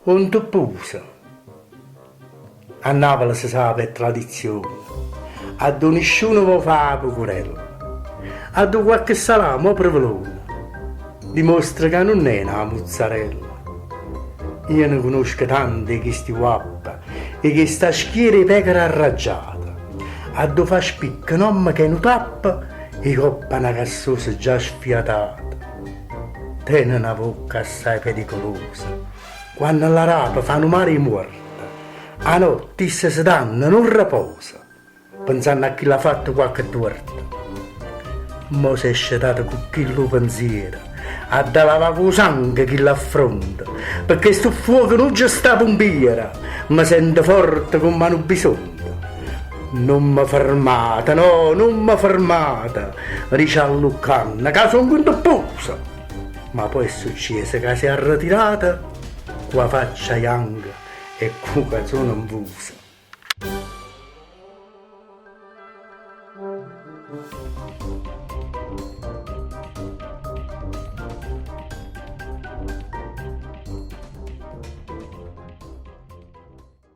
O 'ntuppuso. A Napule se sape è tradizione, addò nisciuno vo' fa' 'a pecurella, addò quacche salame o provolone dimostra ca nun è na muzzarella. Io ne cunosco tante 'e chisti guappe, 'e chesta schiera 'e pecore arraggiate, addò fa spicco n'ommo ch'è nu tappo 'e copp' a na cassosa già sfiatata. Tene na vocca assai pericolosa, quanno l'arape fa nu mare 'e muorte, 'a notte isso se danna, nun reposa, penzanno a chi l'ha fatto quacche tuorto. Mo s'è scetato cu chillu penziero, adda lavà cu 'o sango chill'affronto, pecché stu ffuoco nun ce sta pumpiere, me sento forte comm'a nu bisonte. Nun me fermate, no, nun me fermate, dice alluccanno, ca songo 'ntuppuso! Ma po' è succieso ca s'è arretirata cu 'a faccia janca e cu 'o cazone 'nfuso.